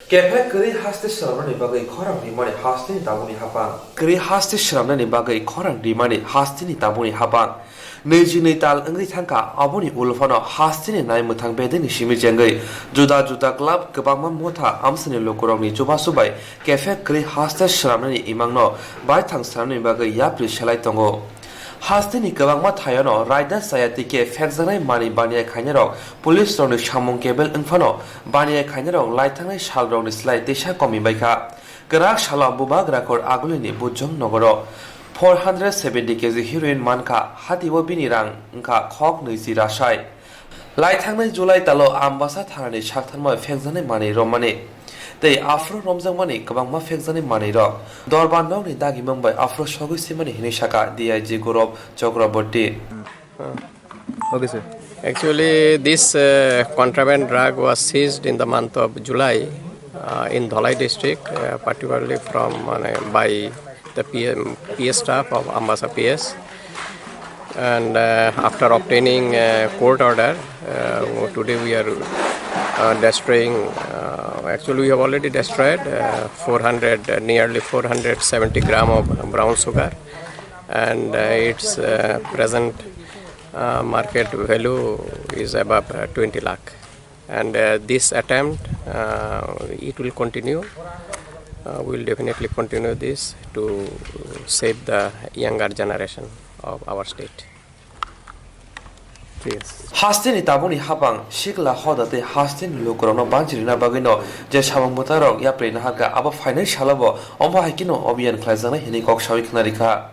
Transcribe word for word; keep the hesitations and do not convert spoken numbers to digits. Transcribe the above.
Kephek kwrwi haste swnamnani bagwi khorang rimani hasteni tabukni hapang. Kwrwi haste swnamnani bagwi khorang rimani hasteni tabukni hapang. Nwichi nwi tal wngwi thangkha, aboni ulo phano hasteni nai mwthang bedekni simi chengwi juda juda club kwbangma motha amsani lukurokni chubachu bai kephek kwrwi haste swnamnani imangno baithang swnamnani bagwi yapri selai tongo. Hasteni kwbangma thaiono raida chaya tei khe phekjaknai manwi baniya khainarok police rokni samung kebel wngphano baniya khainarok laithangnai salrokni slai teisa komi baikha. Kwrak salo bubagra khor agulini Bujong nogoro four hundred seventy K G heroin mankha, hatio bini rang wngkha khok nwichi rasai. Laithangnai July talo Ambasa thanani saktharmai phekjaknai manwi romani tei aphuru romjakmani kwbangma phekjaknai manwirok dorban nokni dagimung bai aphuru sogwi simani hinwi sakha D I G Gaurav Chakraborty. Uh, okay, sir. Actually, this uh, contraband drug was seized in the month of July uh, in Dholai district, uh, particularly from uh, by the P M, P S staff of Ambasa P S. And uh, after obtaining uh, court order, uh, today we are uh, destroying. Uh, actually, we have already destroyed uh, four hundred, uh, nearly four hundred seventy gram of brown sugar, and uh, its uh, present uh, market value is above uh, twenty lakh. And uh, this attempt, uh, it will continue. Uh, we will definitely continue this to save the younger generation of our state. Hasteni tabukni hapang sikla hoda tei hasteni lukurokno banchi rina bagwino je samung bwtarok yapri naharkha, abo phainai salobo omo hai kheno obiyan khlaijaknai hinwi kok sawi khna rikha.